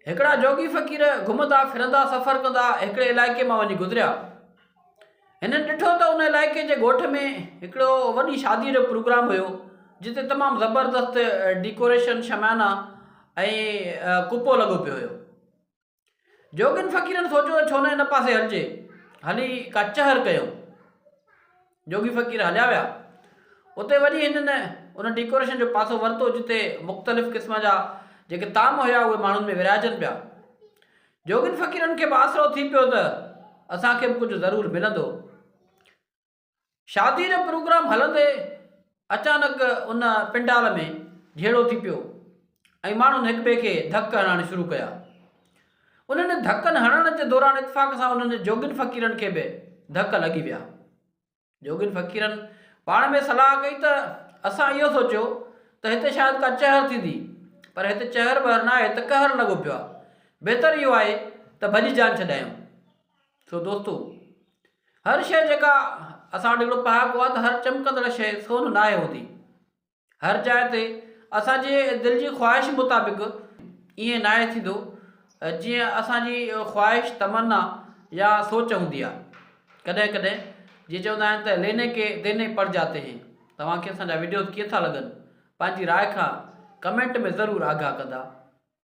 هڪڙا جوڳي فقير گهمندا ڦرندا سفر ڪندا هڪڙي علائقي مان وڃي گذريا. هنن ڏٺو ته ان علائقي جي ڳوٺ ۾ هڪڙو وڏي شاديء جو پروگرام هيو، جتي تمام زبردست ڊيڪوريشن، شمعانا ۽ ڪپو لڳو پيو هيو. جوڳين فقيرن سوچيو ته ڇو نه ان پاسي هلجي، هلي ڪا چهر ڪيون. جوڳي فقير هليا ويا. اتي وڃي هنن ان ڊيڪوريشن جو پاسو ورتو جتي مختلف قسم جا جيڪي طعام هيا اهي ماڻهن ۾ ورهائجن پيا. جوڳين فقيرن کي به آسرو ٿي پيو ته اسان کي به ڪجهه ضرور ملندو. شاديء جو پروگرام هلندي اچانڪ ان پنڊال ۾ جهيڙو ٿي پيو ۽ ماڻهن هڪ ٻئي کي ڌڪ هڻڻ شروع ڪيا. انهن ڌڪن هڻڻ جي دوران اتفاق سان انهن جوڳين فقيرن کي به ڌڪ لڳي ويا. جوڳين فقيرن پاڻ ۾ صلاح ڪئي ته اسان اهو سوچيو ته هتي شايد ڪا چهر ٿيندي پر هتي چهر ٻهر ناهي ته قهر لڳو پيو آهي. بهتر اهو آهي ته ڀڄي جان ڇڏايون. سو دوستو! هر شيء جيڪا اسان وٽ هڪڙو پهاڪو آهي ته هر چمڪندڙ شيء سون ناهي هوندي. هر جاء تي اسان جي دل جي خواهش مطابق ائين ناهي ٿيندو جيئن اسان جي خواهش، تمنا يا سوچ هوندي آهي. ڪڏهن ڪڏهن جيئن چوندا آهن ته ليني ڪي ديني پڙ جاتي هين. توهان کي اسان جا وڊيوز ڪيئن ٿا لڳن پنهنجي راء کان ڪمينٽ ۾ ضرور آگاهه ڪندا.